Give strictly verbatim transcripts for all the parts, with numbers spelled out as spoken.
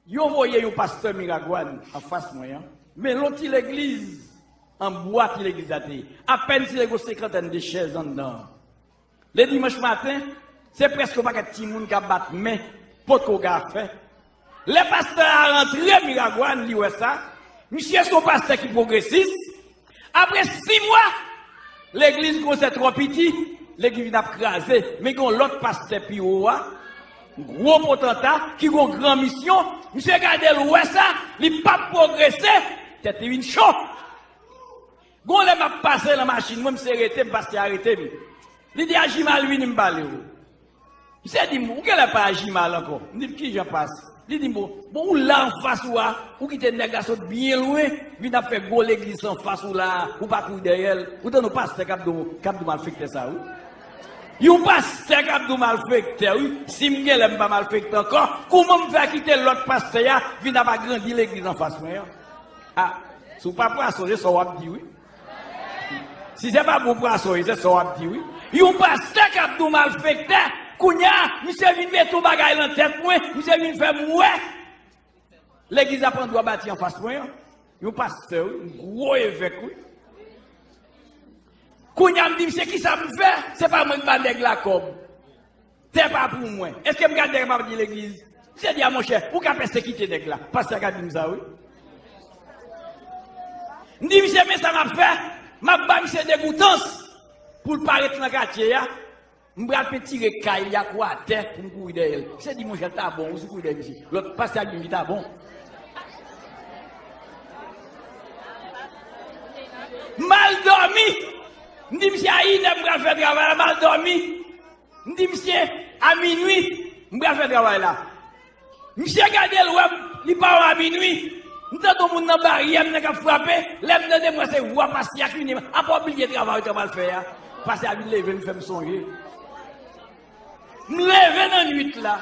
Yo voye yon pastè Miragwàn anfas mwen an, men yon ti legliz an bwa ti legliz la te ye. Apèn si te gen yon senkantèn de chèz anndan an. Le dimanch maten, se prèske yon pakèt timoun k ap bat men, potko gen afè. Lè pastè a rantre Miragwàn, li wè sa. Misye se yon pastè ki pwogresis. Apre sis mwa, legliz kòmanse twò piti, legliz vin ap kraze. Men gen yon lòt pastè pi wo a, gwo potanta, ki gen yon gran misyon. Misye gade l, wè sa, li p ap pwogrese, tèt li vin cho. Gon lè m ap pase nan machin mwen, misye rete m, pastè a rete m. Li di, "Ajimal, vini m pale w." Misye di m, "Ou genlè pa Ajimal ankò?" M di l, "Kijan pas?" Li di m, "Bon, bon, ou la anfas ou a, ou kite nèg la sot byen lwen, vin ap fè gwo legliz anfas ou la, ou pa kouri dèyè l. Ou tande yon pastè k ap di w, k ap di w malfektè sa, wi. Yon pastè k ap di w malfektè, wi. Si m genlè m pa malfektè ankò, kouman m fè kite lòt pastè a vin ap agrandi legliz anfas mwen an?" A, si w pa pwason, se sa w ap di, wi. Si se pa bon pwason, se sa w ap di, wi. Yon pastè k ap di w malfektè, kounye a, misye vin mete yon bagay nan tèt mwen, misye vin fè m wè. Legliz la pran dwa bati anfas mwen an. Yon pastè, wi, yon gwo evèk, wi. Kounye a, m di, "Misye, kisa m fè? Se pa mwen k ba nèg la kòb. Tè pa pou mwen. Èske m ka di nèg la pa di legliz?" Misye di, "A, monchè, ou ka pèsekite nèg la." Pastè a ka di m sa, wi. M di, "Misye, men sa m ap fè. M ap ba misye degoutans pou l pa ret nan katye a. M pral pentire kay li ak watè pou m kouri dèyè l." Misye di, "Monchè, l ta bon, wi, si w kouri dèyè misye." Lòt pastè a di m li ta bon. M al dòmi. M di, "Misye, a inè m pral fè travay la." M al dòmi. M di, "Misye, a minwi, m pral fè travay la." Misye gade l, wè m, li pa wè a minwi. M tande yon moun nan baryè m nan k ap frape. Lè m tande, m wè se vwa pastè a ki vini. "A pa bliye travay ou t ap al fè a." Pastè a vin leve m, fè m sonje. M leve nan nuit la.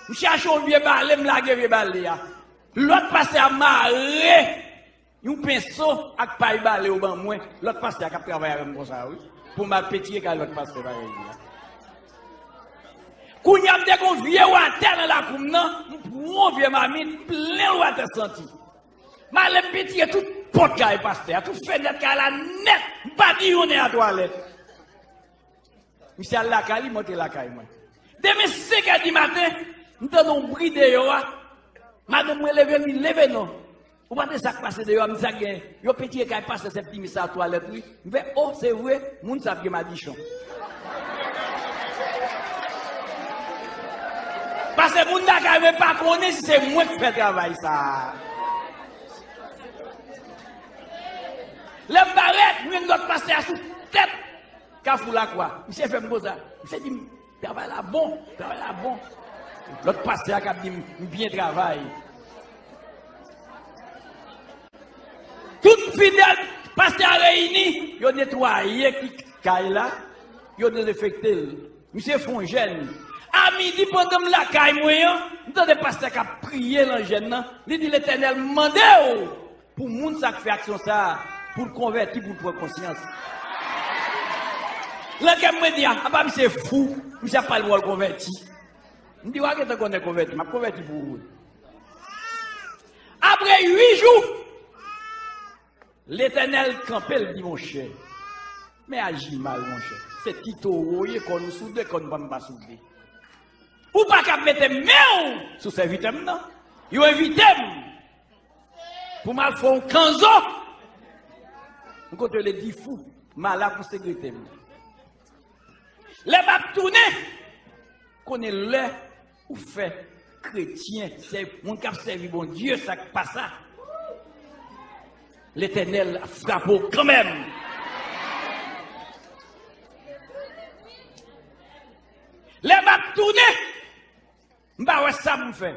M chache yon vye bale, m lage vye bale a. Lòt pastè a mare yon penso ak pay bale yo ban mwen, lòt pastè a k ap travay avè m konsa, wi. Pou m al pentire kay lòt pastè parèy li a. Kounye a, m te gen yon vye watè nan lakou m nan, m pran yon vye mamit, m plen l watè santi. M ale m pentire tout pòt kay pastè a, tout fenèt kay la nèt, m pa di youn nan twalèt. Misye al lakay li, m antre lakay mwen. Demen senk è di maten, m tande yon bri deyò a. Madanm mwen leve, li leve non. Ou pa tande sa k pase deyò a, m di sa k gen. Yo pentire kay pastè Septimis sa twalèt, wi. M fè, o, se vre, moun sa ap gen madichon. Paske moun lakay mwen pa konnen si se mwen k fè travay sa. Lè m parèt, m jwenn lòt pastè a sou tèt Kafou Lakwa. Misye fè m konsa. Misye di m, "Travay la bon, travay la bon." Lòt pastè a k ap di m, "M byen travay." Tout fidèl pastè a reyini, yo netwaye ki kay la, yo dezenfekte l. Misye fè yon jèn. A midi, pandan m lakay mwen an, m tande pastè k ap priye nan jèn nan. Li di, "Letènèl mande w pou moun sa k fè aksyon sa a, pou l konvèti, pou l pran konsyans." Nan kè m, mwen di, "A, apa misye fou, misye ap pale pou l konvèti." M di, "W a gentan konnen konvèti, m ap konvèti pou ou." Apre uit jou, Letènèl kanpe, l di, "Monchè, men aji mal, monchè. Se ti towo w ye, kòn ou soude, kòn pa m pa soude. Ou pa kab mete men w sou sèvitè m nan. Yo envite m pou m al fè yon kanzo." M konte le di fou, m al la pou sekretè m. Lè m ap tounen, konnen lè ou fè kretyen, sè, moun k ap sèvi Bondye, sa k pa sa, Letènèl ap frape w kanmenm. Lè m ap tounen, m pa wè sa pou m fè.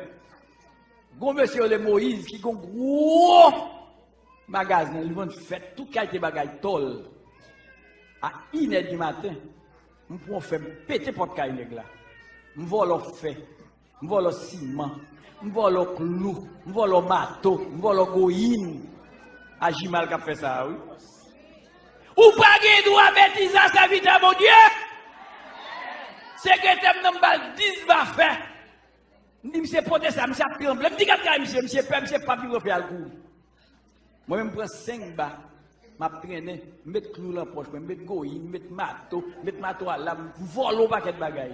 Gon mesye yo rele Moyiz ki gon gwo magazen, li vann fèt, tout kalite bagay, tòl. A inè di maten, m pran fè, m pete pòt kay nèg la. M vòlò fè, m vòlò siman, m vòlò klou, m vòlò mato, m vòlò goyin. Aji mal k ap fè sa a, wi. Ou pa gen dwa betize a sèvitè Bondye. Sekretè m nan, m ba l dis bafè. M di, Misye pote sa, misye ap tranble. M di gad kay misye, misye pè, misye p ap viv anpè al kouri. Mwen menm m pran senk ba, m ap trennen, m met klou nan pòch mwen, m met goyin, m met mato, m met mato alam, m vòlò yon pakèt bagay.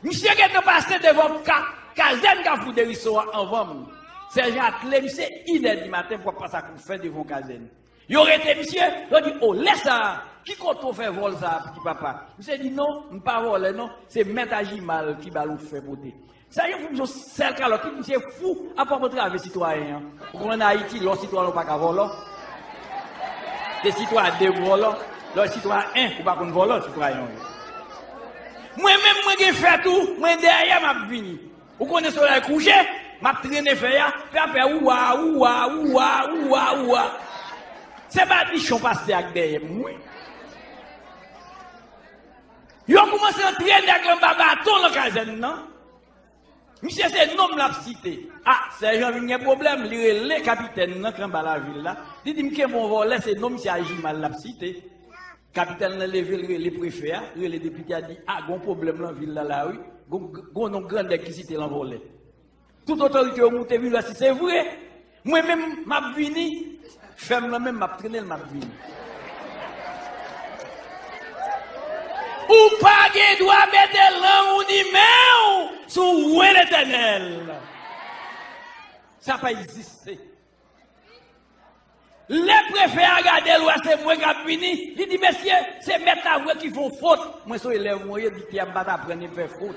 Misye gentan pase devan ka, kazèn Kafou Deriso a anvan m. Sèjan atle misye inè di maten pou ap pase ak yon fè devan yon kazèn. Yo rete misye, yo di, "O, lè sa a, ki kote w fè vòl sa a, piti papa?" Misye di, "Non, m pa vòlè non, se mèt Ajimal ki ba l yon fè pote." Sa yon fou, yon sèl kalòt, tout misye fou, apa w antrave sitwayen an. Ou konn ann Ayiti, lè w sitwayen ou pa ka vòlò. Se sitwayen de vòlò, lè w sitwayen en, ou pa konn vòlò sitwayen an. Mwen menm, mwen gen fè tou, mwen dèyè m ap vini. Ou konnen solèy kouche, m ap trennen fè a, fè a fè ouwa, ouwa, ouwa, ouwa, ouwa. Se madichon pase ak dèyè m, wi. Yo koumanse antre nèg lan anba baton nan kazèn nan. Misye se non m l ap site. A, sèjan vin gen pwoblèm, li rele kapitèn nan k anba lavil la. Li di m kenbe yon vòlè, se non misye Ajimal l ap site. Kapitèn lan leve, l rele prefè a, rele depite a, di, "A, gon pwoblèm nan vil la la, wi. Gon, gon non gran nèg ki site lan vòlè." Tout otorite yo moute vin wè si se vre. Mwen menm, m ap vini. Fè m lan menm, m ap trennen l, m ap vini. Ou pa gen dwa mete lang ou ni men w sou wen Letènèl. Sa pa egziste. Lè prefè a gade l, wè se mwen k ap vini, li di, "Mesye, se mèt la vre ki fè w fot." Mwen se elèv mwen ye, diktè a m pa t aprann li fè fot.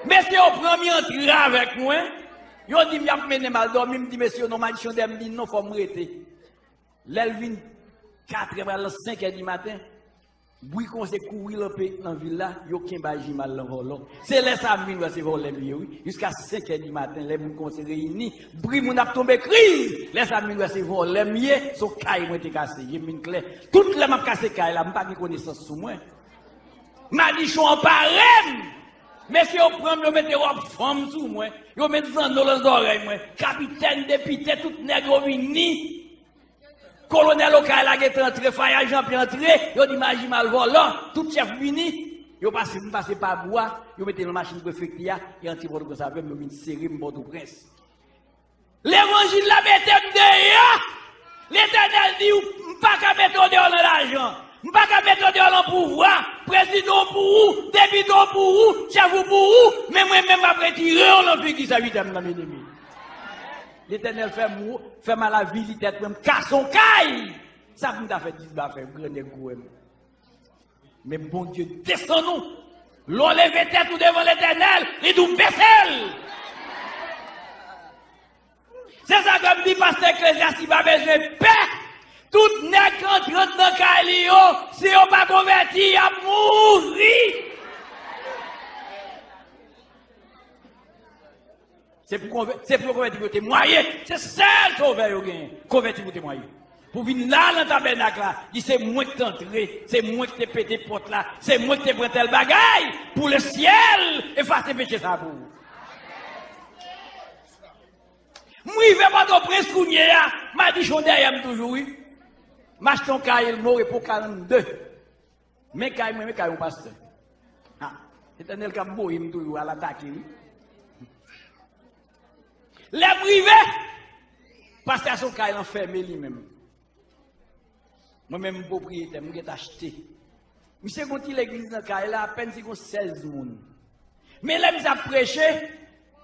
Mesye yo pran m, yo antre avèk mwen. Yo di m y ap mennen m al dòmi, m di, "Mesye yo, non, madichon dèyè m," di, "Non, fò m rete." Lè l vin katrè, pral nan senkè di maten, bri kòmanse kouri lan pe-, lan vil la, yo kenbe Ajimal lan vòlò. Se lè sa a m vin wè se vòlè m ye, wi. Jiska senkè di maten, lè moun kòmanse reyini, bri moun ap tonbe, kriz. Lè sa a m vin wè se vòlè m ye, se yon kay mwen te kase, je m vin klè. Tout lè m ap kase kay la, m pa gen konesans sou mwen. Madichon an pare m. Mesye yo pran m, yo mete wòb fanm sou mwen. Yo met zanno lan zòrèy mwen. Kapitèn, depite, tout nèg yo vini. Kolonèl Okay la gentan antre, Fayad Jean Pierre antre, yo di m Ajimal vòlò, tout chèf vini, yo pase, m pase pa bwa, yo mete m nan machin prefekti a, e antre Pòtoprens avè m, yo vin sere m Pòtoprens. Levanjil la mete m deyò, Letènèl di, "M pa ka mete w deyò nan lajan, m pa ka mete w deyò nan pouvwa, prezidan w pou ou, depite w pou ou, chèf ou pou ou, men mwen menm m ap retire w nan figi sèvitè m nan, byeneme." Letènèl fè m, fè m al avili tèt mwen, m kase yon kay. Sa pou m ta fè dis ba fè grannèg gwo wè m. Men Bondye desann ou. Lè w leve tèt ou devan Letènèl, li di w bese l. Se sa ke m di pastè Eklezyas, li pa bezwen pè. Tout nèg k antre anndan kay li yo, si yo pa konvèti, y ap mouri. Se pou konvè-, se pou yo konvèti pou yo temwaye. Se sèl sovè yo genyen. Konvèti pou temwaye. Pou vin la nan tabènak la, di se mwen ki te antre, se mwen ki te pete pòt la, se mwen ki te pran tèl bagay pou le syèl efase peche sa pou ou. M rive Pòtoprens kounye a, madichon dèyè m toujou, wi. M achte yon kay, Elmo Repo karannde. Men kay mwen, men kay yon pastè. Ha, Letènèl k ap voye m toujou al atake, wi. Lè m rive, pastè a se yon kay lan fèmen li menm. Mwen menm m pwopriyetè, m gentan achte. Misye gon ti legliz nan kay la, apèn si gon sèz moun. Men lè misye ap preche,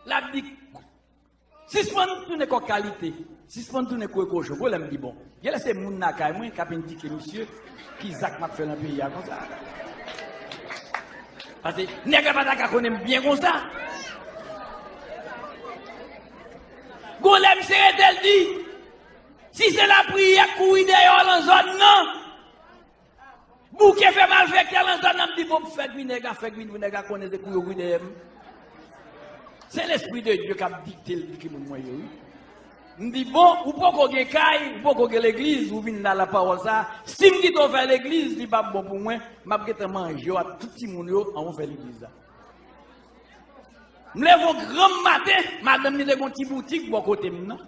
l ap di, "Sispann tounen kòk kalite, sispann tounen kouye kochon." Bon, lè m di, "Bon, genlè se moun lakay mwen k ap endike misye ki zak m ap fè nan peyi a konsa." Paske nèg la pa ta ka konnen m byen konsa. Gon lè misye rete l di, "Si se lapriyè k kouri dèyè w lan zòn nan, bouke fè malfektè lan zòn nan," m di, "Bon, fè gri nèg la, fè gri nèg la konnen se kou yo gri dèyè m." Se Lespri de Dye k ap dikte l ki moun mwen ye, wi. M di, "Bon, ou poko gen kay, ou poko gen legliz, ou vin la, lapawòl sa a. Si m kite w fè legliz, li p ap bon pou mwen, m ap gentan manje w ak tout timoun yo anvan w fè legliz la." M leve yon granm maten, madanm li te gon ti boutik bò kote m nan.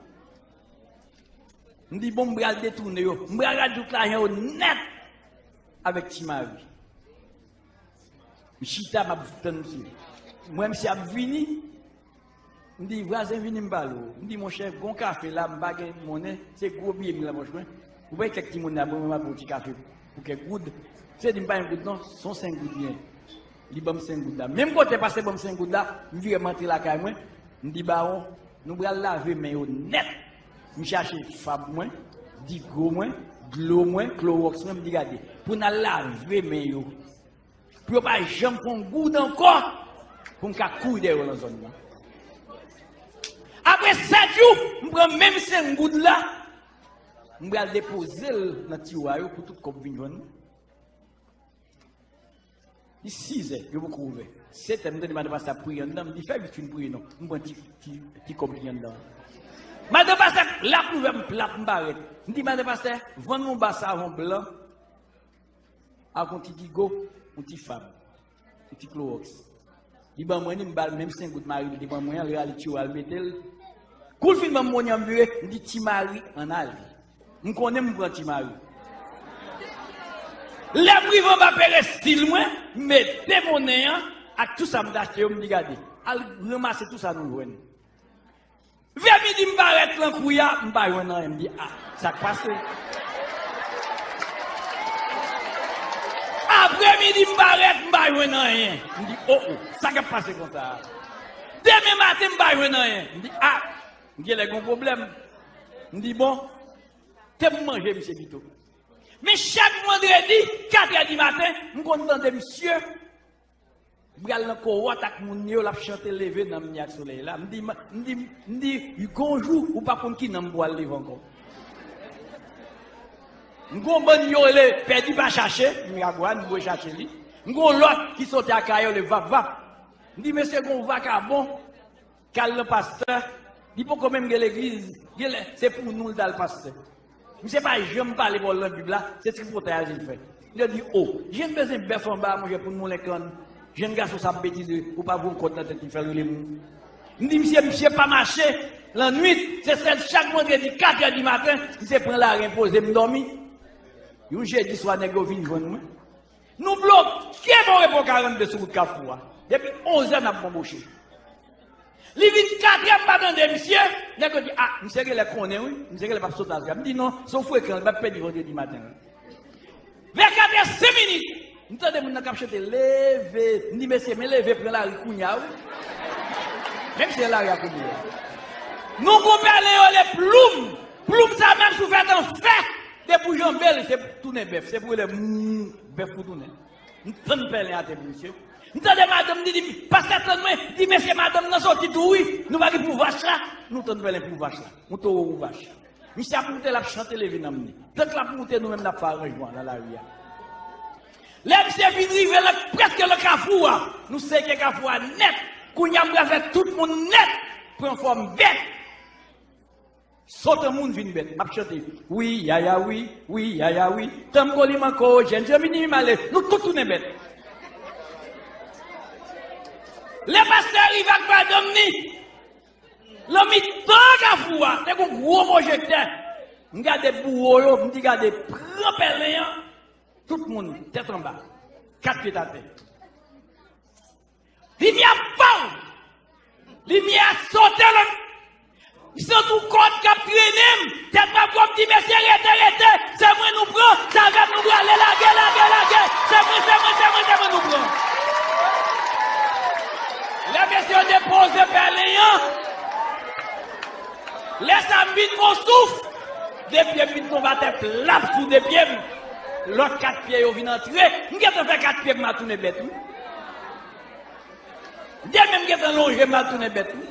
M di, "Bon, m pral detounen yo. M pral rale tout lajan yo nèt avèk Ti Mari." M chita, m ap tann misye. M wè misye ap vini, m di, "Vwazen, vini m pale w." M di, "Monchè, gon kafe la, m pa gen monnen, se gwo biye m gen nan pòch mwen. Ou pa wè kèk timoun la, ban mwen m ap yon ti kafe pou kèk goud." Misye di, "M pa gen goud non, se yon senk goud m gen." Li ban m senk goud la. Menm kote pastè ban m senk goud la, m vire m antre lakay mwen, m di, "Bawon, nou pral lave men yo nèt." M chache fab mwen, digo mwen, dlo mwen, klowòks mwen, m di, "Gade, pou n al lave men yo." Pou yo pa janm fè yon goud ankò, pou m ka kouri dèyè yo nan zòn nan. Apre sèt jou, m pran menm senk goud la, m pral depoze l nan tiwa yo pou tout kòb vin jwenn mwen. Li sizè, yo poko ouvè. Setè, m tande madan pastè ap priye anndan, m di, "Fè vit fin priye non, m pran ti, ti, ti kòb ki anndan." Madan pastè, l ap ouvè, m plap, m parèt. M di, "Madan pastè, vann mwen yon ba savon blan." Ak yon ti digo, yon ti fab, yon ti klowòks. Li ban mwen li, m ba l menm senk goud mari li te ban mwen an, li rale tiyo a, l mete l. Kou l fin ban m monnen an, m vire, m di, "Ti mari, ann ale." M konnen m pran ti mari. Lè m rive anba perestil mwen, m mete monnen an ak tou sa m t achte yo, m di, "Gade, al ranmase tou sa nou jwenn." Vè midi m parèt lan kouya, m pa jwenn anyen. M di, "A, sa k pase?" Apre midi m parèt, m pa jwenn anyen. M di, "O, o, sa k ap pase konsa a?" Demen maten, m pa jwenn anyen. M di, "A, m genlè gen yon pwoblèm." M di, "Bon, te m manje misye pito." Men chak vandredi, katrè di maten, m konn tande misye pral nan kowòt ak moun yo, l ap chante leve nanm ni ak solèy la. M di, m di, m di, "Gon jou, ou p ap konn ki nanm pou al leve ankò." M gon bann yo rele Pèdi pa chache, m ka kwè, m dwe chache li. M gon lòt ki soti Akayè, rele Vap Vap. M di, "Mesye, gon vakabon k al nan pastè, li poko menm gen legliz, genlè se pou nou l t al pastè." Misye pa janm pale pawòl nan Bib la, se tripotay li vin fè. Li di, "O, jèn bezwen bèf anba a, monchè, pou n moulen kann. Jèn gason sa ap betize, ou pa voye yon kòd nan tèt li, fè l rele moun." M di, "Misye, misye pa mache lannwit, se sèl chak vandredi, katrè di maten, misye pran lari enpoze m dòmi." Yon jedi swa, nèg yo vin jwenn mwen. Nou bloke Bon Repo karannde sou wout Kafou a. Depi onzè n ap banboche. Li vin katrè, m pa tande misye. Nèg yo di, "A, misye genlè konnen, wi. Misye genlè p ap sot atrè." M di, "Non, se yon frekan, l p ap pèdi vandredi maten, wi." Vè katrè senk minit, m tande moun nan k ap chante, "Leve." M di, "Mesye, men leve pran lari kounye a, wi." Menm si se lari a kounye a. Nou gon pèlen yo rele Ploum. Ploum sa menm, si w fè tan fè, depi w janbe l, se tounen bèf. Se pou rele mou, bèf pou tounen. M tann pèlen atè pou misye. M tande madanm li di, "Pastè, tann mwen." Di, "Mesye, madanm nan soti tou, wi. Nou pa gen pou vach la." Nou tann pèlen pou vach la. Yon towo pou vach. Misye ap moute, l ap chante leve nanm ni. Tank l ap moute, nou menm n ap fè aranjman nan lari a. Lè misye vin rive la, prèske nan kafou a, nou seke kafou a nèt. Kounye a, m pral fè tout moun nèt pran fòm bèt. Sot an moun vin bèt. M ap chante, "Wi, yaya, wi, wi, yaya, wi. Tanm kolimanko, jèn jèmini male." Nou tout tounen bèt. Lè pastè rive ak madanm ni, lan mitan kafou a, te gon gwo pwojektè. M gade bouwo yo, m di, "Gade, pran pèlen an." Tout moun, tèt anba, kat pyet atè. Limyè a, paw! Limyè a sote lè m santi yon kòd k ap trennen m. Tèt mwen ap gwo, m di, "Mesye, rete, rete! Se mwen nou pran! Se avè m nou prale! Lage, lage, lage! Se mwen, se mwen, se mwen, se mwen nou pran!" Lè mesye yo depoze pèlen an, lè sa m vin gon souf, de pye m vin tonbe atè plap sou de pye m. Lòt kat pye yo vin antre. M gentan fè kat pye m al tounen bèt, wi. De men m gentan lonje m al tounen bèt, wi.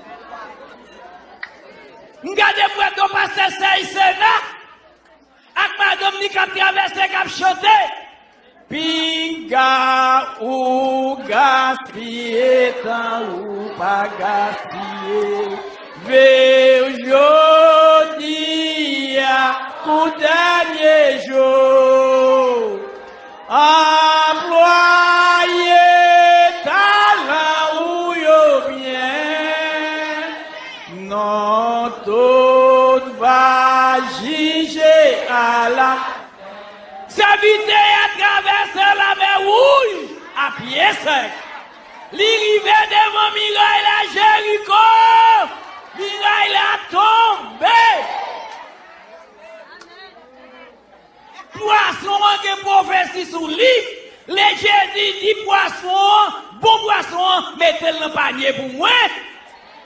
M gade m wè do pastè Sèy Sena ak madanm li k ap travèse, k ap chante. Pinga ou gaspiye tan, ou pa gaspiye. Veye jodi a kou dènye jou. Anplwaye talan ou yo byen. Non, tout va jije a la. Sèvitè a travèse Lamè Wouj a pye sèk. Li rive devan mete l nan panye pou mwen.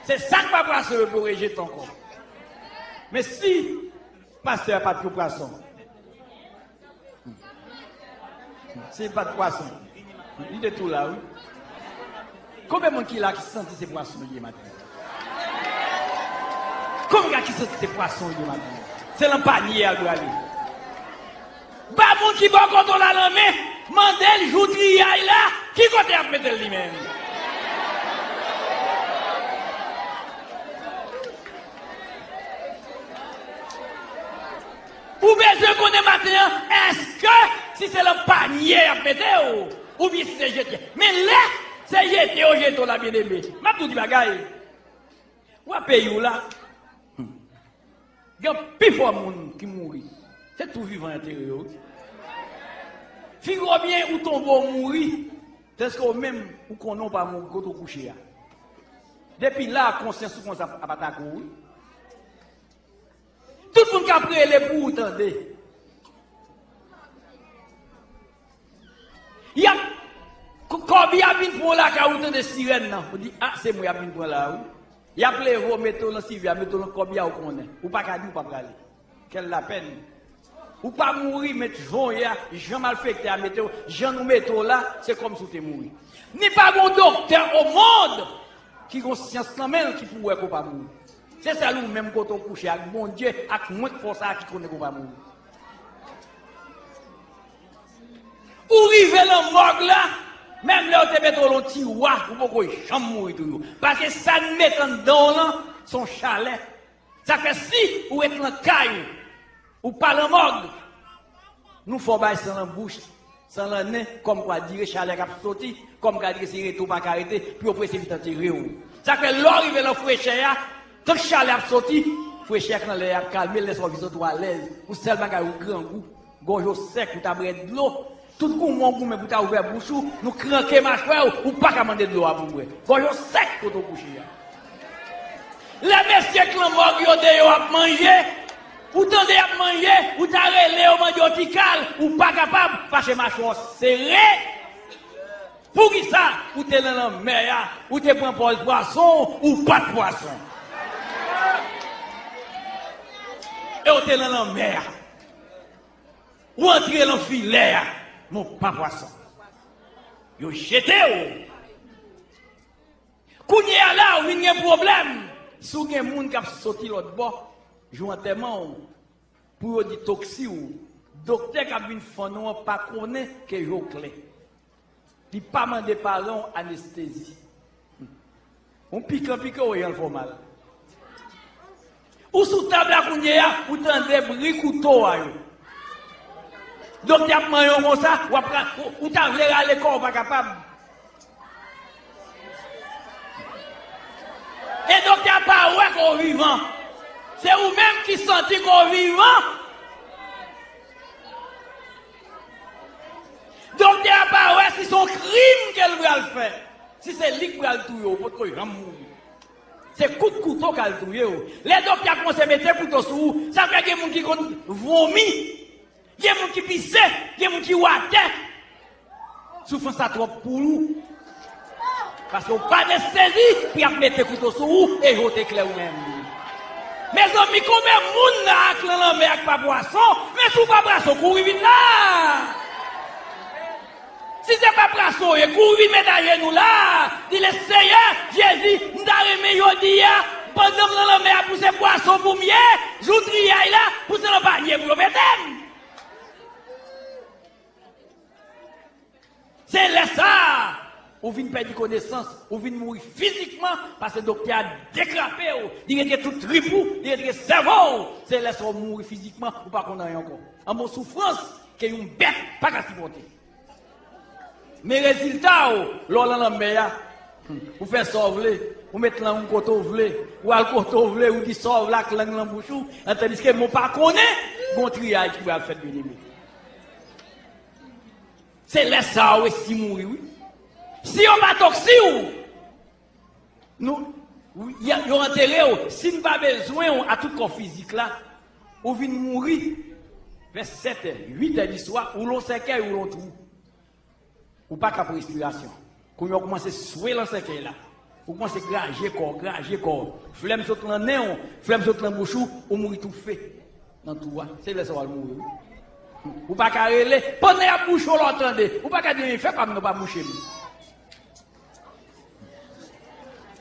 Se sa k pa pwason yo pou rejete ankò. Men si pastè a pa t yon pwason, si l pa t pwason, li te tou la, wi. Konbyen moun ki la ki santi se pwason li ye maten? Konbyen ki santi se pwason li ye maten? Se nan panye a l prale. Ba moun ki bò kote w la lanmen, mande l jou triyay la, ki kote y ap mete l li menm? Ou bezwen konnen maten an, èske si se nan panye y ap mete w, oubyen si se jete? Men lè se jete yo jete w la, byeneme, m ap di w ti bagay. W a peyi w la. Hmm. Gen pifò moun ki mouri. Se tou vivan y antere yo, wi. Figure w byen, ou tonbe, w mouri. Tandiske w menm, ou konnen w pa mouri kote w kouche a. Depi la, konsyans ou konsa ap atake w, wi. Tout moun k ap rele pou ou tande. Y ap, k-, kòb y ap vin pran w lakay ou, tande sirèn nan. Ou di, "A, se mwen y ap vin pran la, wi." Y ap leve w, mete w nan sivya, mete w nan kòb ya, ou konnen. Ou pa ka di ou pa prale. Kèl lapèn. Ou pa mouri, men jan w ye a, jan malfektè a mete w, jan nou mete w la, se kòmsi w te mouri. Ni pa gen yon doktè o mond ki gen syans nan men l ki pou wè ke w pa mouri. Se sèl ou menm kote w kouche ak Bondye, ak mwen k fè w sa a ki konnen ke w pa mouri. Ou rive nan mòg la, menm lè yo te mete w nan tiwa, ou poko janm mouri toujou. Paske sa n mete anndan w lan, se yon chalè. Sa fè si ou ret nan kay ou, ou pa nan mòg, nou fè w bay san nan bouch, san nan nen, kòmkwa dire chalè k ap soti, kòmkwa dire se rete w pa ka rete, pou yo prese vit antere w. Sa fè lè w rive nan frechè a, tank chalè ap soti, frechè k nan lè a ap kalme, lè sa w vin santi w alèz, ou sèl bagay ou grangou. Gòj ou sèk, ou ta bwè dlo. Tout goumen w goumen pou ta ouvè bouch ou, nou kranke machwè w, ou pa ka mande dlo a pou bwè. Gòj ou sèk kote w kouche a. Lè mesye k lan mòg yo deyò ap manje, ou tande y ap manje, ou ta rele yo mande yo ti kal, ou pa kapab, paske machwè w sere. Poukisa ou te nan lanmè a, ou te pran pòz pwason, ou pa t pwason? E ou te nan lanmè a. Ou antre nan filè a, men w pa pwason. Yo jete w. Kounye a la, ou vin gen pwoblèm. Si w gen moun k ap soti lòt bò, jou antèman w, pou yo di toksi w, doktè k ap vin fann ou an pa konnen ke je w klè. Li pa mande paran w anestezi. Yon pikan pike w, jan l fè w mal. Ou sou tab la kounye a, ou tande bri kouto a yo. Doktè ap manyen w konsa, w ap ra-, ou, ou ta vle rale kò w, ou pa kapab. E doktè a pa wè ke w vivan. Se ou menm ki santi ke w vivan. Doktè a pa wè si se yon krim ke l pral fè, si se li k pral touye w, ou potko janm mouri. Se kout kouto k al touye w. Lè doktè a kòmanse mete kouto sou ou, sa fè gen moun ki konn vomi, gen moun ki pise, gen moun ki watè. Soufrans sa twòp pou ou. Paske w pa anestezi pou y ap mete kouto sou ou e je w te klè ou menm. Mezanmi, konbyen moun la a k lan lanmè a k pa pwason? Men si w pa pwason, kouri vin la. Si se pa pwason w ye, kouri vin met ajenou la. Di l, Seyè Jezi, m ta renmen jodi a, pandan m lan lanmè a, pou se pwason pou m ye, jou triyay la, pou se nan panye pou yo mete m. Se lè sa a, ou vin pèdi konesans, ou vin mouri fizikman, paske doktè a dekrape w, li retire tout trip ou, li retire sèvo w. Se lè sa a ou mouri fizikman, ou pa konn anyen ankò. Anba yon soufrans ke yon bèt pa ka sipòte. Men rezilta w, lè w lan lanmè a, ou fè sa w vle, ou met lang ou kote w vle, ou al kote w vle, ou di sa w vle ak lang lan bouch ou, tandiske men w pa konnen, gon triyay ki pral fèt, byeneme. Se lè sa a ou resi mouri, wi. Si yo pa toksi w, nou, wi, y a, yo antere w. Si n pa bezwen w a tout kò fizik la, ou vin mouri vè sèt è, uit è di swa, ou lan sèkèy, ou lan twou. Ou pa ka pran respirasyon. Kounye a w kòmanse swe lan sèkèy la. Ou kòmanse graje kò w, graje kò w. Flèm sot lan nen w, flèm sot lan bouch ou, ou mouri toufe nan twou a. Se lè sa w al mouri, wi. Ou pa ka rele, pandan y ap bouche w la w tande. Ou pa ka di, "Fè pa m non, pa bouche m."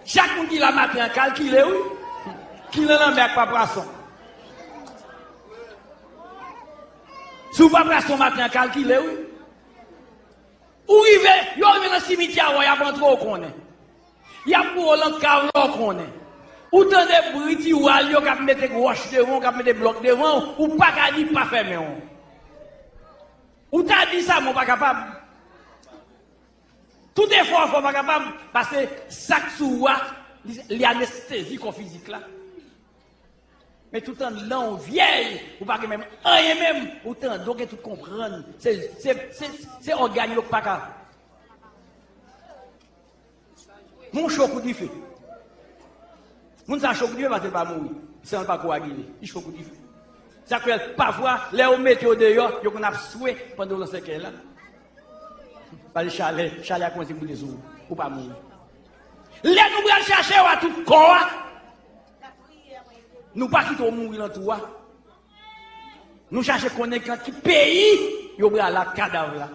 Chak moun ki la maten an kalkile, wi. Ki nan lanmè ak pa pwason. Si w pa pwason maten an kalkile, wi. Ou rive, yo rive nan simityè a, y ap antre w konnen. Y ap boure w lan kav la w konnen. Ou tande bri tiwal yo k ap mete wòch devan w, k ap mete blòk devan w, ou pa ka di pa fèmen w. Ou ta di sa, men w pa kapab. Tout efò w fè, w pa kapab, paske sa k sou ou a, li, li anestezi kò fizik la. Men tout anndan w vyèj, ou pa gen menm anyen menm, ou tande w gen tout konprann. Se, se, se, se ògàn yo k pa ka. Moun cho kou dife. Moun sa cho kou dife paske l pa mouri. San l pa kowagile. Li cho kou dife. Sa k fè pafwa, lè yo mete yo deyò, yo konn ap swe pandan yo lan sèkèy la. Paske chalè, chalè a kòmanse moute sou ou. Ou pa mouri. Lè nou pral chache yo a tout kò a, nou pa kite yo mouri lan twou a. Nou chache konnen nan ki peyi yo pral ak kadav la.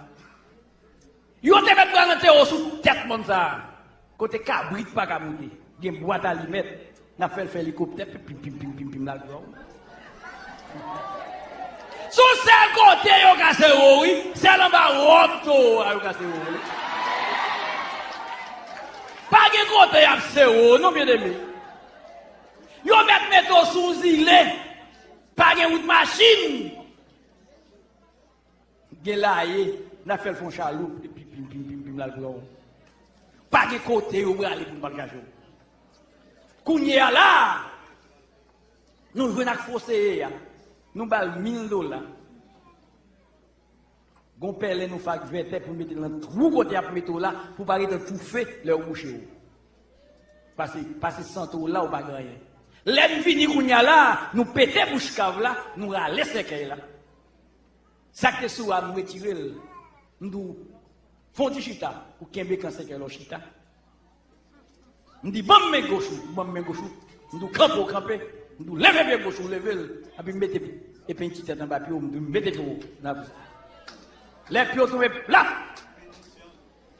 Yo te mèt pral antere w sou tèt mòn sa a, kote kabrit pa ka moute. Gen bwat alimèt, n ap fè l fè elikoptè, pim, pim, pim, pim, pim, pim, l al pran w. Sou sèl kote yo ka sere w, wi, sèl anba wòb towo a yo ka sere w, wi. Pa gen kote y ap sere w, non, byeneme. Yo mèt mete w sou yon zile, pa gen wout machin. Gen laye, n ap fè l fè yon chaloup, epi pim, pim, pim, pim, l al pran w. Pa gen kote yo prale pou n pa l chache w. Kounye a la, nou jwenn ak foseye a. Nou ba l mil dola. Gon pèlen nou fè ak vètè pou n mete l nan twou kote y ap mete w la, pou w pa ret an toufe lè yo bouche w. Pase, pase sante w la, ou pa gen anyen. Lè n vini kounye a la, nou pete bouch kav la, nou rale sèkèy la. Sa k te sou a, nou retire l. M di w, fè yon ti chita, ou kenbe kan sèkèy la, w chita. M di, ban m men goch ou, ou ban m men goch ou. M di w, kanpe, w kanpe. M di w, leve pye goch ou, w leve l. Epi m mete epenn ti tèt anba pye w, m di w, m mete pye w nan. Lè pye w tonbe plat,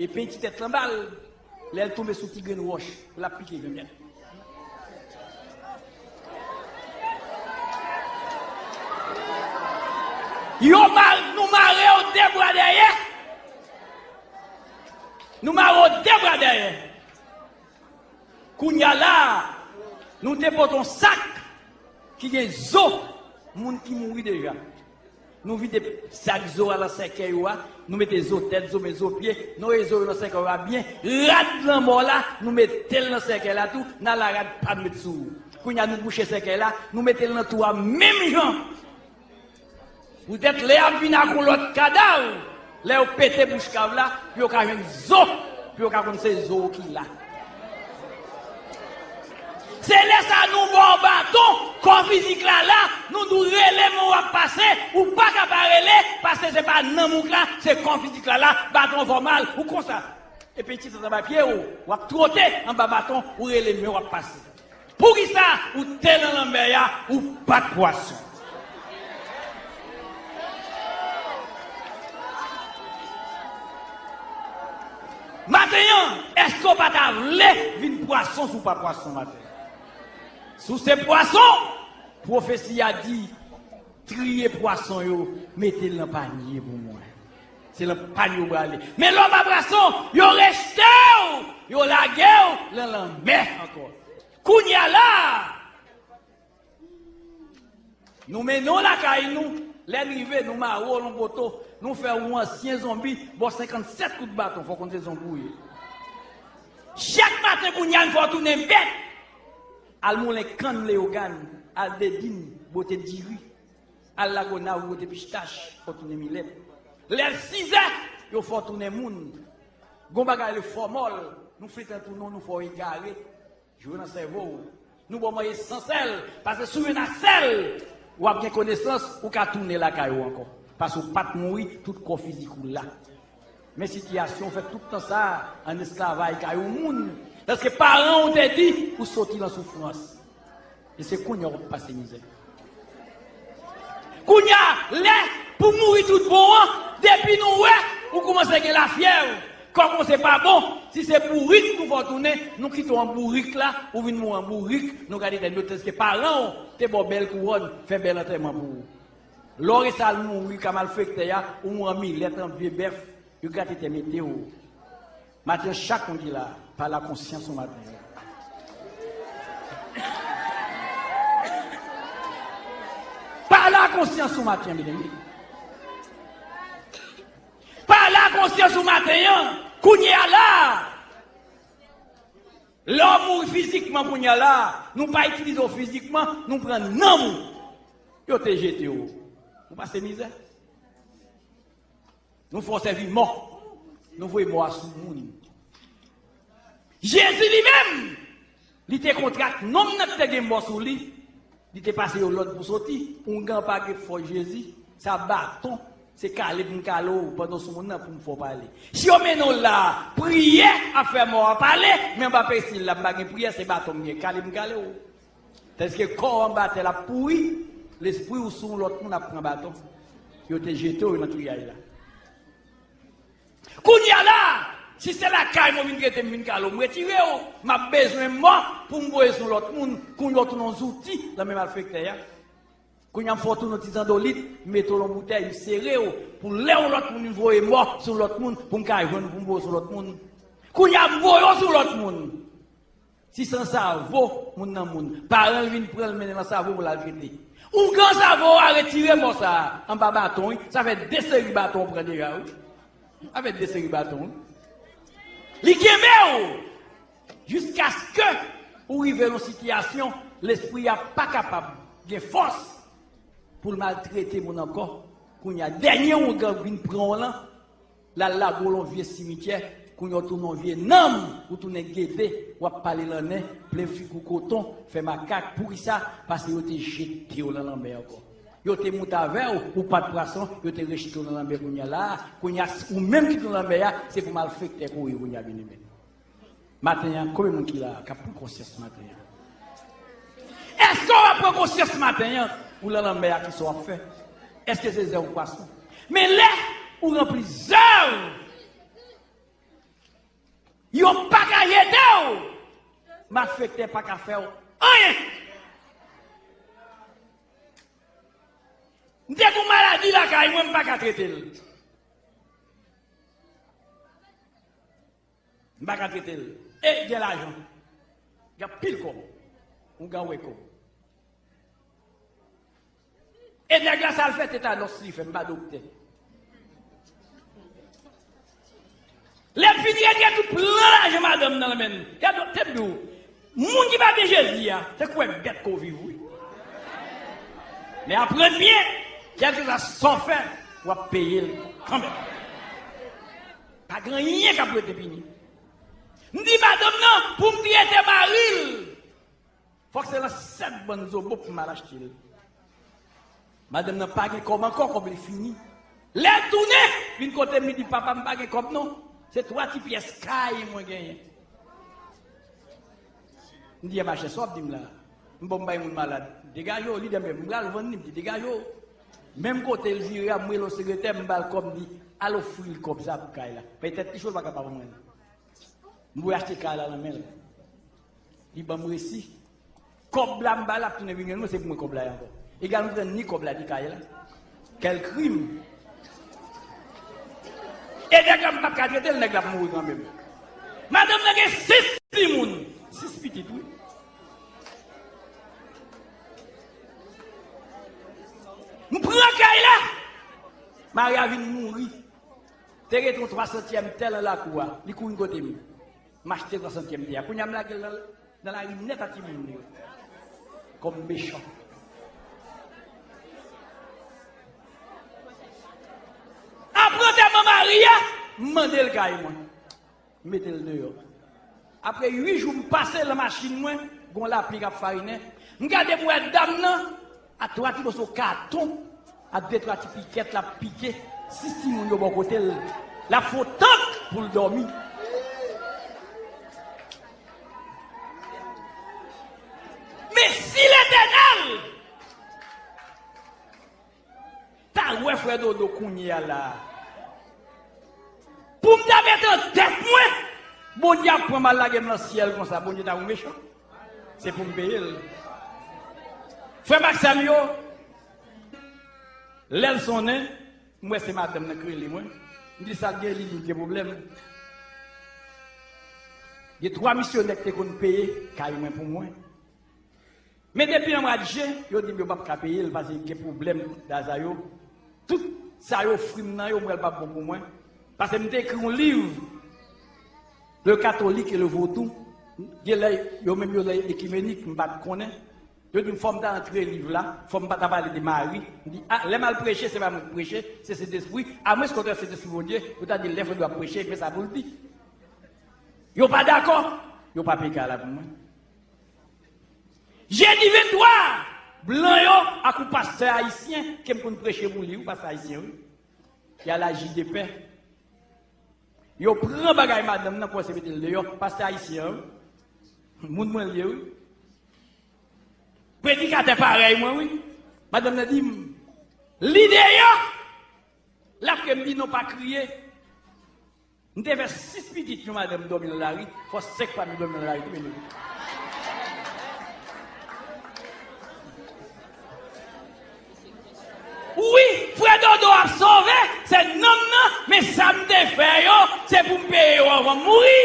epenn ti tèt lan ba l, lè l tonbe sou ti grenn wòch, l ap pike grenn. Yo ma-, nou mare yo de bra dèyè. Nou mare yo de bra dèyè. Kounye a la, nou te pote yon sak ki gen zo moun ki mouri deja. Nou vide sak zo a lan sèkèy yo a, nou mete zo tèt, zo men, zo pye, nou reye zo yo lan sèkèy yo a byen. Rad lanmò la, nou mete l lan sèkèy la tou, n al a rad pa n met sou ou. Kounye a nou bouche sèkèy la, nou mete l nan twou a menm jan. Poutèt lè y ap vin ak yon lòt kadav, lè yo pete bouch kav la, pou yo ka jwenn zo, pou yo ka konn se zo ki la. Se lè sa a nou ba w baton, kò fizik la la, nou di w rele men w ap pase, ou pa ka pa rele, paske se pa nanm ou k la, se kò fizik la la, baton fè w mal, ou konsa. Epi ti tèt anba pye w, w ap twote anba baton, ou rele men w ap pase. Poukisa ou te nan lanmè a, ou pa t pwason? Maten an, èske w pa ta vle vin pwason si w pa pwason maten an? Si w se pwason, pwofesi a di, triye pwason yo, mete l nan panye pou mwen. Se nan panye w prale. Men lè w pa pwason, yo rejte w, yo lage w nan lanmè ankò. Kounye a la, nou mennen w lakay nou, lè n rive, nou mare w lan poto, nou fè w yon ansyen zonbi, ba w senkannsèt kout baton, fò w konn se zonbi w ye. Chak maten kounye a, n fè w tounen bèt. Al moulen kann Leyogàn, al Dedin, bwote diri, al Lagonav, bwote pistach, fè w tounen milèt. Lè l sizè, yo fè w tounen moun. Gon bagay rele fòmòl, nou flite l pou nou, nou fè w egare. Jwe nan sèvo w. Nou ba w manje san sèl, paske si w jwenn ak sèl, w ap gen konesans, ou ka tounen lakay ou ankò. Paske w pa t mouri, tout kò fizik ou la. Men sitiyasyon w fè tout tan sa a an esklavaj kay yon moun. Paske paran w te di ou soti nan soufrans. E se kounye a w ap pase mizè. Kounye a, lè pou mouri tout bon an, depi nou wè ou kòmanse gen lafyèv, kò w kòmanse pa bon, si se bourik nou fè w tounen, nou kite w an bourik la, ou vin mouri an bourik, nou gade tèt nou, èske paran w te ba w bèl kouwòn, fè bèl antèman pou ou. Lè w resi al mouri ka malfektè a, ou mouri an milèt, an vye bèf, yo grate tè mete w. Maten an, chak moun ki la, pale a konsyans ou maten an. Pale a konsyans ou maten an, medam. Pale a konsyans ou maten an, kounye a la. Lè w mouri fizikman kounye a la, nou pa itilize w fizikman, nou pran nanm ou. Yo te jete w. Ou pase mizè. Nou fè w sèvi mò. Nou voye mò a sou moun. Jezi li menm, li te kontre ak nonm nan ki te gen mò sou li. Li te pase yo lòd pou soti. Oungan pa gen fòs Jezi. Sa baton. Se kale pou m kale w pandan w sou moun nan pou m fè w pale. Si yo mennen w la, priyè ap fè mò a pale, men anba peristil la, m pa gen priyè, se baton m gen, kale m kale w. Tandis ke kò w anba tè l ap pouri, lespri w sou yon lòt moun ap pran baton. Yo te jete w nan triyaj la. Kounye a la, si se lakay mwen vin trete m, vin kale w, m retire w. M ap bezwen mò pou m voye sou lòt moun, kounye a w tounen yon zouti nan men malfektè a. Kounye a m fè w tounen yon ti zandolit, m mete w nan boutèy, m sere w, pou lè yon lòt moun vin voye mò sou lòt moun, pou m ka jwenn w, pou m voye w sou lòt moun. Kounye a m voye w sou lòt moun. Si se nan savo, moun nan moun. Paran l vin pran l, mennen l nan savo pou l al trete. Oungan savo a retire mò sa a anba baton, wi. Sa fè de seri baton w pran deja, wi. Sa fè de seri baton, wi. Li kenbe w jiskaske ou rive nan yon sitiyasyon, lespri a pa kapab gen fòs pou l maltrete moun ankò. Kounye a, dènye oungan vin pran w lan, l al lage w lan vye simityè, kounye a w tounen yon vye nanm, ou tounen gede, w ap pale lan nen, plen figi w koton, fè makak. Poukisa? Paske yo te jete w lan lanmè ankò. Yo te moute avè w, ou pa t pwason, yo te rejte w lan lanmè kounye a la. Kounye a, ou menm ki tounen lanmè a, se pou malfektè kouri kounye a, byeneme. Maten an, konbyen moun ki la a k ap pran konsyans maten an? Èske w ap pran konsyans maten an? Ou lan lanmè a, kisa w ap fè? Èske se zèv pwason? Men lè ou ranpli zèv, yo pa ka jete w. Malfektè pa ka fè w anyen. M te gen yon maladi lakay mwen, m pa ka trete l. M pa ka trete l. E gen lajan. Gen anpil kòb. Oungan wè kòb. E nèg la sa l fè, tetanòs li fè, m pa doktè. Lè m fin rete tout plan lajan madanm nan men l. Gade, te m di w, moun ki pa gen Jezi a, se kwè bèt ke w viv, wi. Men aprann byen, kèlkeswa sa w fè, w ap peye l kanmenm. Pa gen anyen k ap rete pini. M di madanm nan pou m trete mari l. Fòk se lan sèt bann zobo pou m al achte l. Madanm nan pa gen kòb ankò, kòb li fini. Lè l tounen, vin kote m, li di, "Papa, m pa gen kòb non. Se twa ti pyès kay mwen genyen." M di, "A machè, sa w ap di m la? M bon, m bay moun malad. Degaje w, li di, men m pral vann li." M di, "Degaje w." Menm kote l vire a, m rele yon sekretè, m ba l kòb, m di, "Al ofri l kòb sa pou kay la. Petèt li cho, l pa ka pa ban mwen li." M voye achte kay la nan men l. Li ban m resi. Kòb la m ba l, l ap tounen vin jwenn mwen, se pou mwen kòb la ye ankò. Egal, m pran ni kòb la, ni kay la. Kèl krim! E nèg la, m p ap ka trete l, nèg la ap mouri kanmenm. Madanm nan gen sis timoun. Sis pitit, wi. M pran kay la. Mari a vin mouri. Te rete yon twa santyèm tè lan lakou a. Li kouri kote m. M achte twa santyèm tè a. Kounye a m lage l nan, nan lari nèt a timoun li yo. Kòm mechan. Apre antèman mari a, m mande l kay mwen. M mete l deyò. Apre uit jou, m pase lan machin mwen, gen yon lapli k ap farinen. M gade, m wè dam nan, ak twa ti moso katon, ak de twa ti pikèt l ap pike, sis timoun yo bò kote l. L ap fè w tank pou l dòmi. Men si Letènèl ta wè frè Dodo kounye a la a, pou m ta mete an tèt mwen, Bondye ap pran m al lage m nan syèl konsa, Bondye ta wè mechan. Se pou m peye l. Frè m ak sè m yo, lè l sonnen, m wè se madanm nan k rele mwen. M di sa l gen, li di m gen pwoblèm. Gen twa misyonè ki te konn peye kay mwen pou mwen. Men depi nan mwa jen, yo di m yo p ap ka peye l paske gen pwoblèm lajan yo. Tout sa yo ofri m nan yo, m wè l p ap bon pou mwen. Paske m te ekri yon liv, Le Catholique et le Vaudou. Gen lè, yo menm yo lè ekimenik, m pa t konnen. Yo di m fò m ta antre liv la, fò m pa ta pale de Mari. M di, a, lè m al preche, se pa mwen ki preche, se Sentespri. Amwens ke w te Sentespri Bondye, ou ta di lè frè Dodo ap preche, men sa pou l di. Yo pa dakò, yo pa peye kay la pou mwen. Jedi venntwa, blan yo ak yon pastè ayisyen ke m konn preche pou li, yon pastè ayisyen, wi. Y a la J D P. Yo pran bagay madanm nan, kòmanse mete l deyò. Pastè ayisyen an, wi. Moun mwen l ye, wi. Predikatè parèy mwen, wi. Madanm nan di m, li deyò. L ap kriye, m di non, pa kriye. M te fè sis pitit, yon madanm dòmi nan lari, fò senk pa m dòmi nan lari tou, byeneme. Wi, frè Dodo ap sove, se nanm nan, men sa m te fè yo, se pou m peye yo anvan m mouri.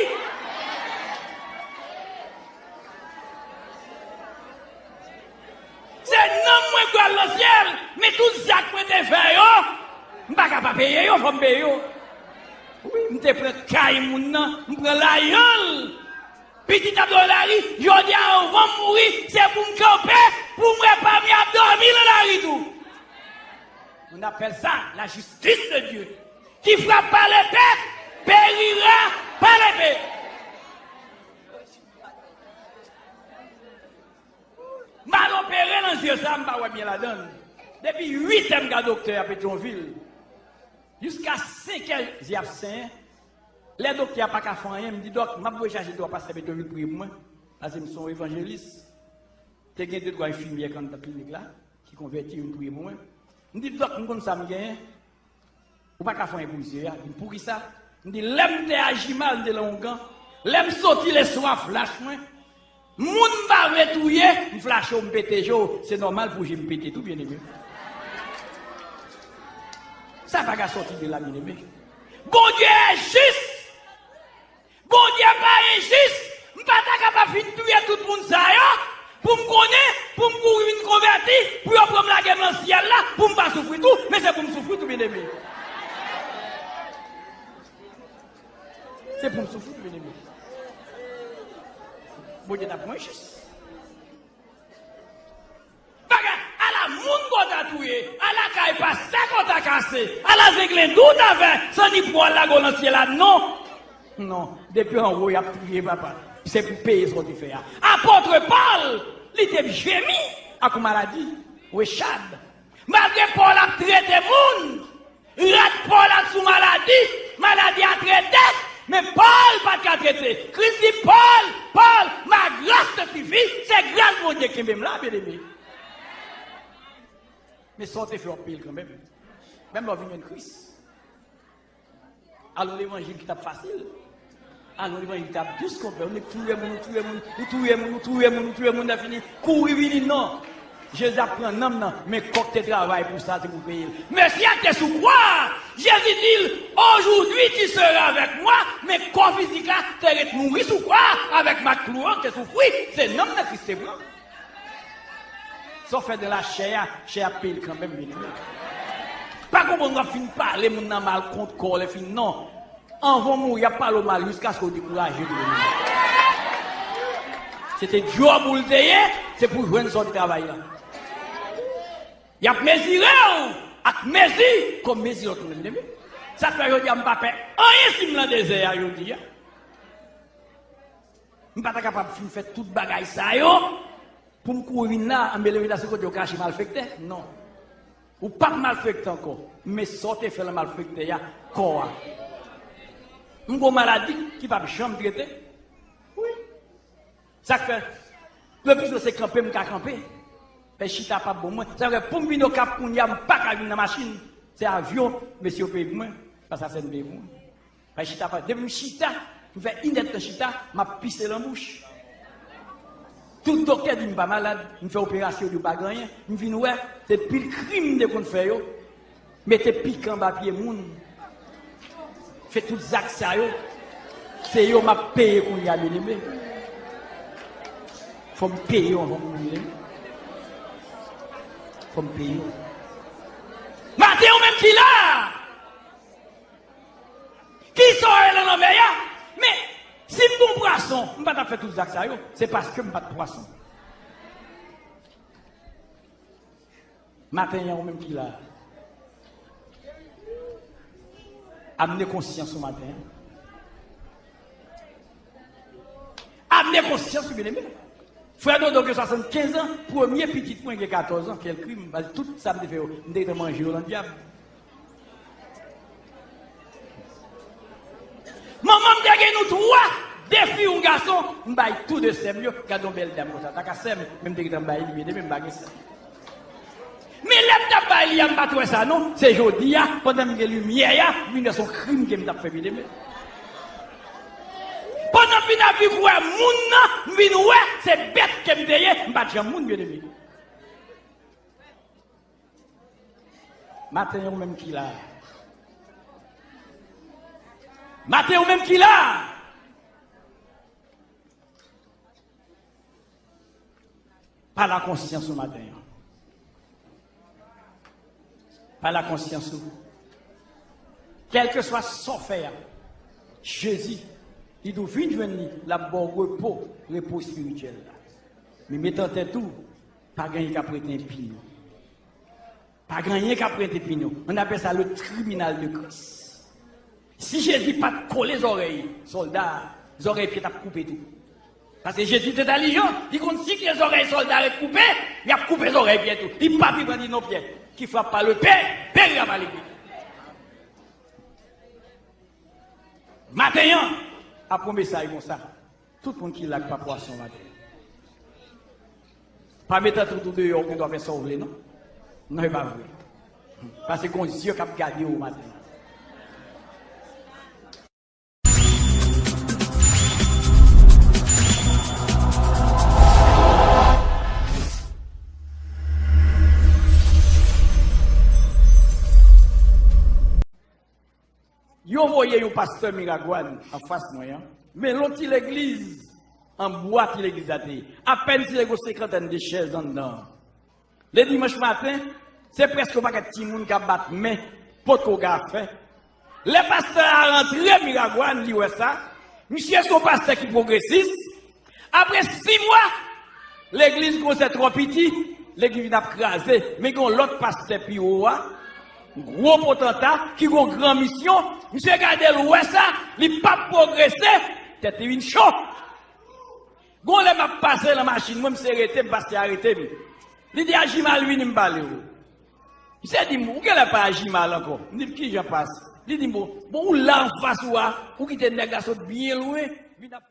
Se nanm mwen k pral nan syèl, men tout zak mwen te fè yo, m pa ka pa peye yo, fò m peye yo. Wi, m te pran kay moun nan, m pran lajan l. Pitit ap dòmi lari, jodi a anvan m mouri, se pou m kanpe, pou m wè pa m y ap dòmi nan lari tou. On appelle ça la justice de Dieu. Qui frappe par l'épée périra par l'épée. M al opere nan zye sa, m pa wè byen ladan l. Depi uit è m gade doktè a Petyonvil. Jiska senk è zye ap senyen. Lè doktè a pa ka fè anyen, m di, dòk, m ap voye chache twa pastè Petyonvil priye pou mwen. Paske m se yon evanjelis. Te gen de twa enfimyè k anndan klinik la, ki konvèti, vin priye pou mwen. M di, dòk, m konn sa m genyen. Ou pa ka fè anyen pou misye a. Li di m, poukisa? M di, lè m te aji mal, m te lan ongan. Lè m soti leswa, flash mwen. Moun m pa vle touye, m flache w, m pete je w. Se nòmal pou je m pete tou, byeneme. Sa pa ka soti de la, byeneme. Bondye jis. Bondye pa enjis, m pa ta kapab fin touye tout moun sa yo, pou m konnen, pou m kouri vin konvèti, pou yo pran m lage m nan syèl la, pou m pa soufri tou, men se pou m soufri tou, byeneme. Se pou m soufri tou, byeneme. Bondye ta pran enjis. Bagay, ala moun ke w ta touye, ala kay pastè ke w ta kase, ala zenglendo w ta fè, san ni pwòl lage w nan syèl la, non. Non, depi anwo y ap touye, papa. Se pou peye sa w te fè a. Apot Pòl, li te jemi ak yon maladi, rechad. Malgre Pòl ap trete moun, rad Pòl ap sou maladi, maladi a trete, men Pòl pa t ka trete. Kris di, Pòl, Pòl, ma grâce te suffit, se gras Bondye kenbe m la, byeneme. Men sa w te fè, w ap peye l kanmenm. Menm lè w vin jwenn Kris. Al nan levanjil ki t ap fasil. Al nan levanjil ki t ap dous, konpè. Ou nèk touye moun, ou touye moun, ou touye moun, ou touye moun, ou touye moun, lè fini, kouri vini, non. Jezi ap pran nanm nan, men kò k te travay pou sa, se pou peye l. Mesye a te sou kwa a. Jezi di l, aujourd'hui tu seras avec moi, men kò fizik la te ret mouri sou kwa a, avèk mak klou an, te soufri, se nanm nan Kris te pran. Sa w fè nan lachè a, chè a ap peye l kanmenm, byeneme. Pa konprann w ap fin pale moun nan mal kont kò w, lè fini, non. Anvan w mouri, y ap pale w mal jiskaske w dekouraje tou, byeneme. Se te djòb ou l te ye, se pou w jwenn sa w te travay la. Y ap mezire w ak mezi kòm mezi lòt moun, byeneme. Sa k fè jodi a m pa pè anyen si m nan dezè a jodi a. M pa ta kapab fin fè tout bagay sa yo pou m kouri vin la, anben leve la se kote yo kache malfektè. Non. Ou p ap malfekte ankò. Men sa w te fè lan malfektè a, kò a. M gon maladi ki p ap janm trete. Wi. Sa k fè, le plis se kanpe m ka kanpe. Fè chita p ap bon mwen. Sa k fè, pou m vin Okap kounye a, m pa ka vin nan machin. Se avyon, mesye yo peye pou mwen. Paske se m peye pou mwen. Fè chita, fè, depi m chita, m fè inèdtan chita, m ap pise nan bouch. Tout doktè di m pa malad, m fè operasyon, yo di m pa gen anyen. M vin wè, se pil krim m te konn fè yo. Mete pikan anba pye moun. Fè tout zak sa yo. Se yo m ap peye kounye a, byeneme. Fò m peye yo anvan m mouri, byeneme. Fò m peye yo. Maten, ou menm ki la a! Kisa w rele nan lanmè a? Men, si m te yon pwason, m pa t ap fè tout zak sa yo. Se paske m pa t pwason. Maten an, ou menm ki la a, amene konsyans ou maten an. Amene konsyans ou, byeneme. Frè Dodo gen swasannkenz an, premye pitit mwen gen katòz an, kèl krim, baz tout sa m te fè yo, m te gentan manje yo nan dyab. Manman m te gen nou twa, de fi, yon gason, m bay tou de sè m yo, gade yon bèl dam konsa, ta ka sè m, men m te gentan bay li, byeneme, m pa gen sè. Men lè m t ap bay li a, m pa t wè sa non, se jodi a, pandan m gen limyè a, m vin wè se yon krim ke m t ap fè, byeneme. Pandan m vin ap vin wè moun nan, m vin wè se bèt ke m te ye, m pa t janm moun, byeneme. Maten an, ou menm ki la. Maten an, ou menm ki la. Pale a konsyans ou maten an. Pale a konsyans ou. Kèlkeswa sa w fè a, Jezi, li di w vin jwenn li, l ap ba w repo, repo espirityèl la. Men met an tèt ou, pa gen anyen k ap rete enpi nou. Pa gen anyen k ap rete enpi nou. Ann apèl sa le tribinal de Christ. Si Jezi pa t kole zòrèy sòlda a, zòrèy Pyè t ap koupe tou. Paske Jezi te entèlijan, li konn si ke zòrèy sòlda a ret koupe, y ap koupe zòrèy Pyè tou. Li pa pi pran di non Pyè, qui frappe par l'épée périra par l'épée. Maten an, apre yon mesaj konsa, tout moun ki la k pa pwason maten an. Pa met tèt ou deyò, ou gen dwa fè sa w vle, non. Non, e pa vre. Paske gon zye k ap gade w maten an. Yo voye yon pastè Miragwàn anfas mwen an, men l yon ti legliz an bwa, ti legliz la te ye. Apèn si te gen yon senkantèn de chèz anndan an. Lendi dimanch maten, se prèske yon pakèt timoun k ap bat men, potko gen afè. Lè pastè a rantre Miragwàn, li wè sa. Misye se yon pastè ki pwogresis. Apre sis mwa, legliz kòmanse twò piti, legliz vin ap kraze. Men gen yon lòt pastè pi wo a, gwo potanta, ki gen yon gran misyon. Misye gade l, wè sa, li p ap pwogrese, tèt li vin cho. Gon lè m ap pase nan machin mwen, misye rete m, pastè a rete m. Li di, "Ajimal, vini m pale w." Misye di m, "Ou genlè pa Ajimal ankò." M di l, "Kijan pas?" Li di m, "Bon, bon, ou la anfas ou a, ou kite nèg la sot byen lwen, vin ap fè